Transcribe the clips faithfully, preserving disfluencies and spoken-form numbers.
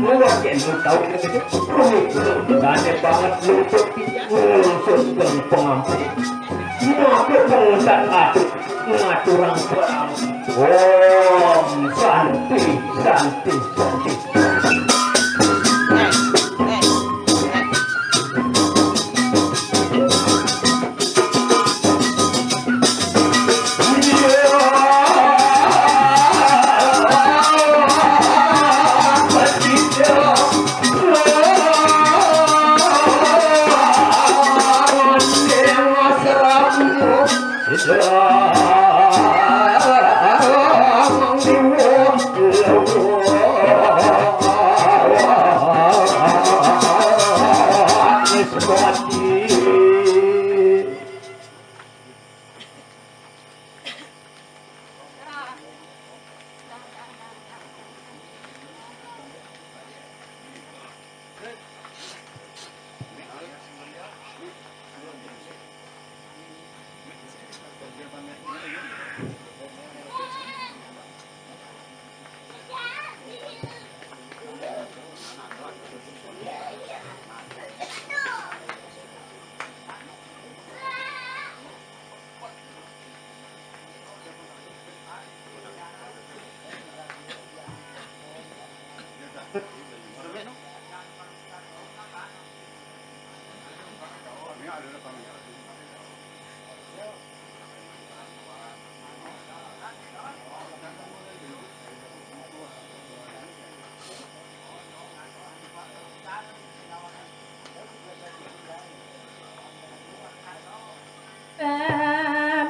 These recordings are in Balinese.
Mula yen tau kene, rumit dane banget lutut, ngusut keng pengampun. Maka penguntat atuh, ngaturang perang. Om Santi, Santi, Santi.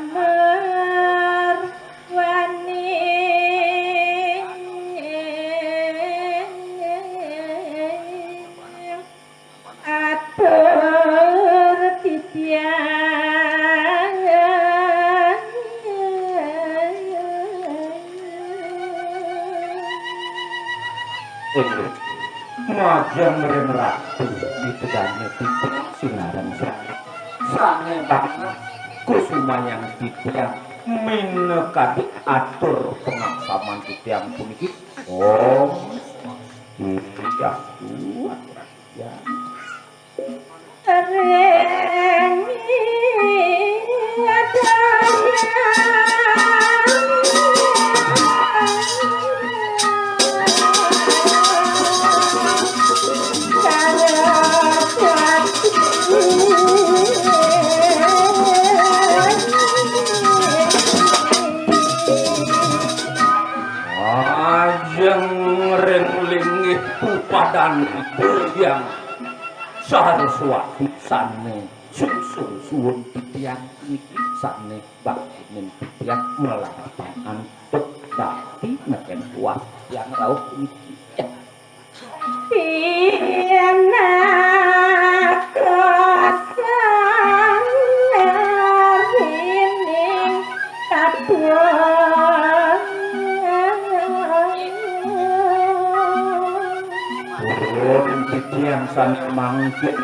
Amor wani atur titiang. Majeng ring ratu ditedane titiang sinareng sane banget kusumayang titiang minakadi atur pangaksaman titiang puniki. Om Swastiastu. Ya. Ring Ajeng ring linggih pupadan Ida Hyang Saraswati sane sungsung suwun titiang niki sane bakti ning titiang malarapan antuk dadi neken kuat yang rauh niki. Pinaka sang narining katon. Purun titiang sane mangkin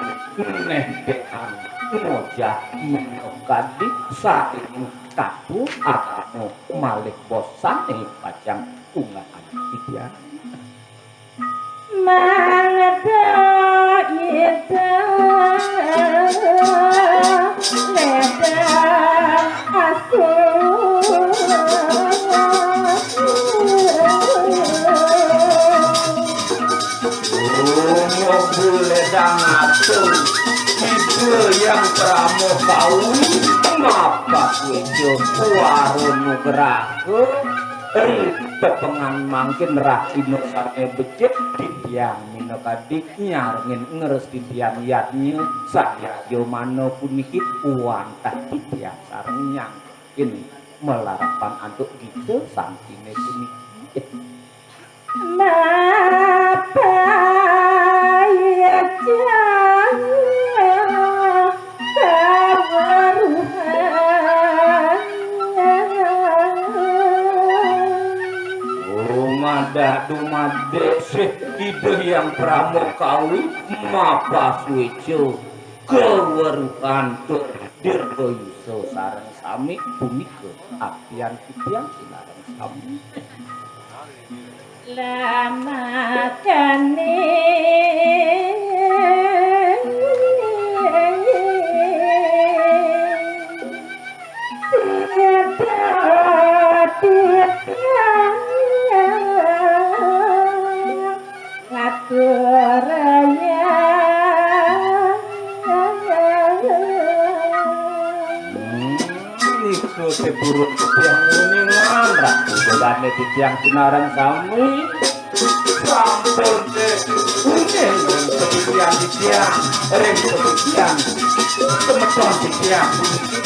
neh dekan ngojah minakadi saring katu atano malih bosane pacang unggahan titiang. Mangda ida ledang asu. Rungobu ledang asu. Ida Hyang Parama Kawi mapak wejo waro nugraha. Ri tepengan mangkin rahina sane becik titiang minakadi nyarengin ngres titiang yadnya sayaga mano puniki wantah titiang sareng nyangkin malarapan antuk gita santine puniki. Mapayajang kaweruhan. Dumadak dumadik sih Ida Hyang Parama Kawi mapasueca kaweruhan tur dirgayusa sareng sami punika apian titiang sinareng sami. Lamakane Suraya. Hmm, niku sing burung titiang uningan, ratu dolane titiang sinareng sami. Sampun teh uning ring titiang, titiang ring titiang, semeton titiang,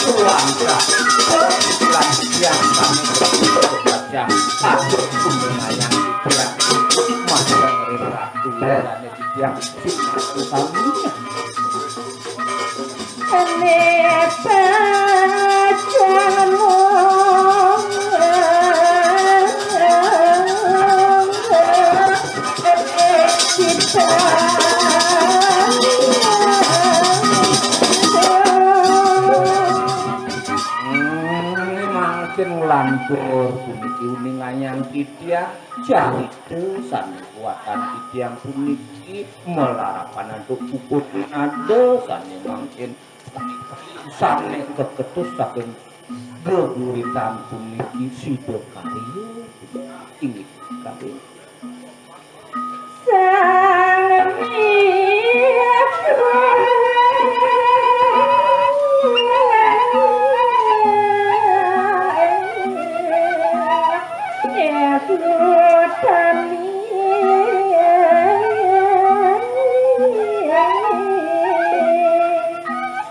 keluarga, perwakilan titiang sami. Titiang patut uningayang titiang, masang ring ratu dolane titiang sinareng sami. Ane pacamu. Ane kita. Hmm, mangkin nglantur puniki uningayang titiang. Carita sane kuwatang titiang puniki malarapan antuk puput pinada sane mangkin sane kaketus saking geguritan puniki sida karya inggih kalih. Sang Hyang Widi.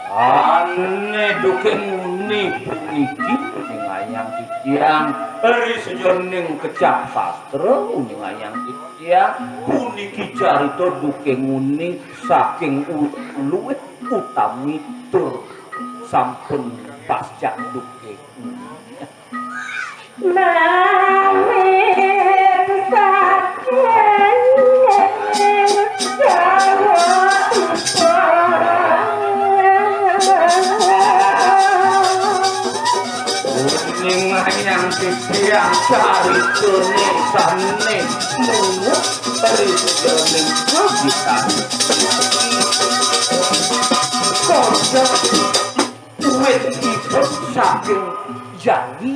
Ane duke nguni puniki uningayang titiang ri sajeroning kecap sastra, uningayang titiang puniki carita duke nguni saking u-, luwih utami tur sampun pascak duke nguni. Mawit saking Jawa Timur. Uningayang titiang caritane sane mungguh ri sajeroning kagitan. Kocap wit ipun saking jagi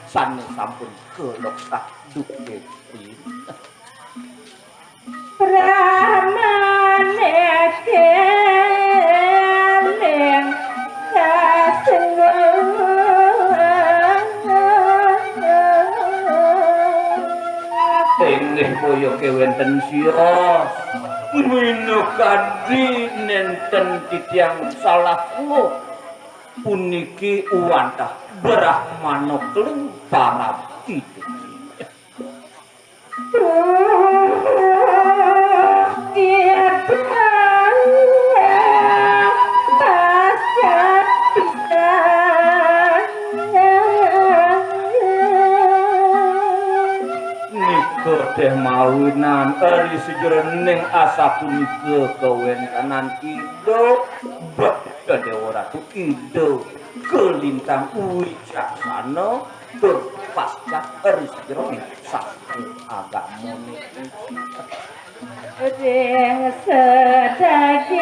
sane sampun kaloktah duke riin. Pramane keling kasengguh. Inggih boya kewenten sios. Minakadi nenten titiang salah nguh. Puniki wantah Brahmana keling parab kidul. Nika teh mawinan ri sajeroning asapunika kawentenan Ida Dewa Ratu, Ida Kalintang Wicaksana tur pascak ri sajeroning sastra agamane. Ring sadaging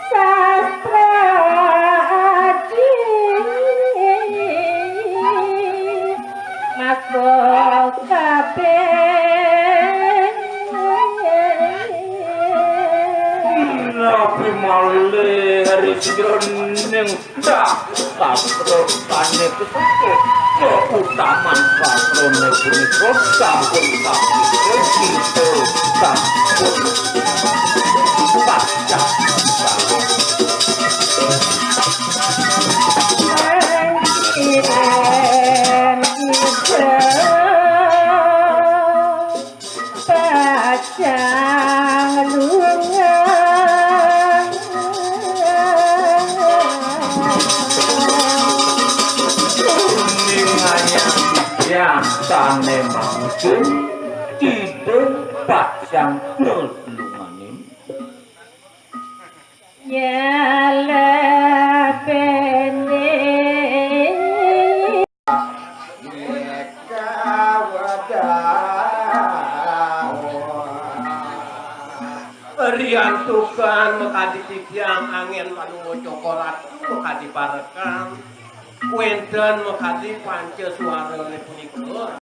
sastra aji maka kabeh. Napi malih ri sajeroning dah sastra sane kesepuh, keutaman sastrane punika sampun sami kita sampun pacah. Pacang lunga. Ningayang titiang sane mangkin Ida pacang nulunganing. Nyalebene. Riantukan makadi titiang angin manunggu cokor atu makadi parekan. Wénten makadi panca suarane punika.